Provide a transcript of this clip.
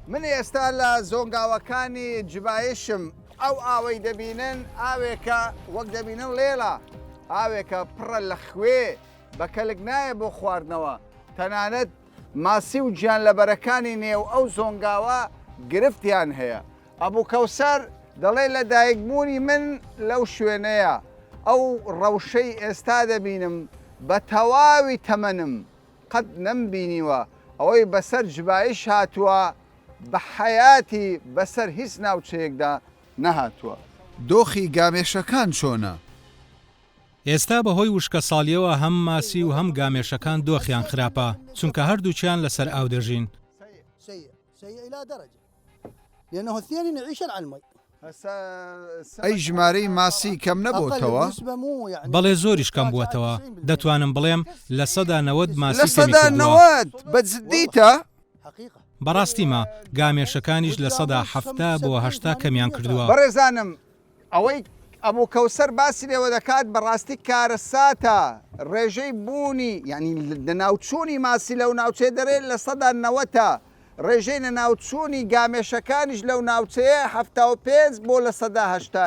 من ئێستا لە زۆنگاوەکانی جبایشم، ئەو ئاوەی دەبینن ئاوێکە وەک دەبینن ڵێڵە، ئاوێکە پڕە لە خوێ، بە کەلک نایە بۆ خواردنەوە، تەنانەت ماسی و گیانلەبەرەکانی نێو ئەو زۆنگاوە گرفتیان هەیە. ئەبو کەوسەر دەڵێ لە دایکبوونی من لەو شوێنەیە، ئەو ڕەوشەی ئێستا دەبینم بە تەواوی تەمەنم قەت نەمبینیوە، ئەوەی بەسەر جبایش هاتووە بە حەیاتی بەسەر هیچ ناوچەیەکدا نەهاتووە. دۆخی گامێشەکان چۆنە؟ ئێستا بەهۆی وشکەساڵییەوە هەم ماسی و هەم گامێشەکان دۆخیان خراپە، چونکە هەردووکیان لەسەر ئاو دەژین. ئەی ژمارەی ماسی کەم نەبۆتەوە؟ بەڵێ زۆریش کەم بووەتەوە، دەتوانم بڵێم 90% ماسی کەمی لەسەدا کردووە. 90! بە جدیتە؟ بەڕاستیمە، گامێشەکانیش 70% بۆ 80 کەمیان کردووە. بەڕێزانم ئەوەی ئەبو کەوسەر باسی لێوە دەکات بەڕاستی کارەساتە، ڕێژەی بوونی یانی لەناوچوونی ماسی لەو ناوچەیە دەرێ نەوەتە، ڕێژەی لەناوچوونی گامێشەکانیش لەو ناوچەیە 75 بۆ 80%.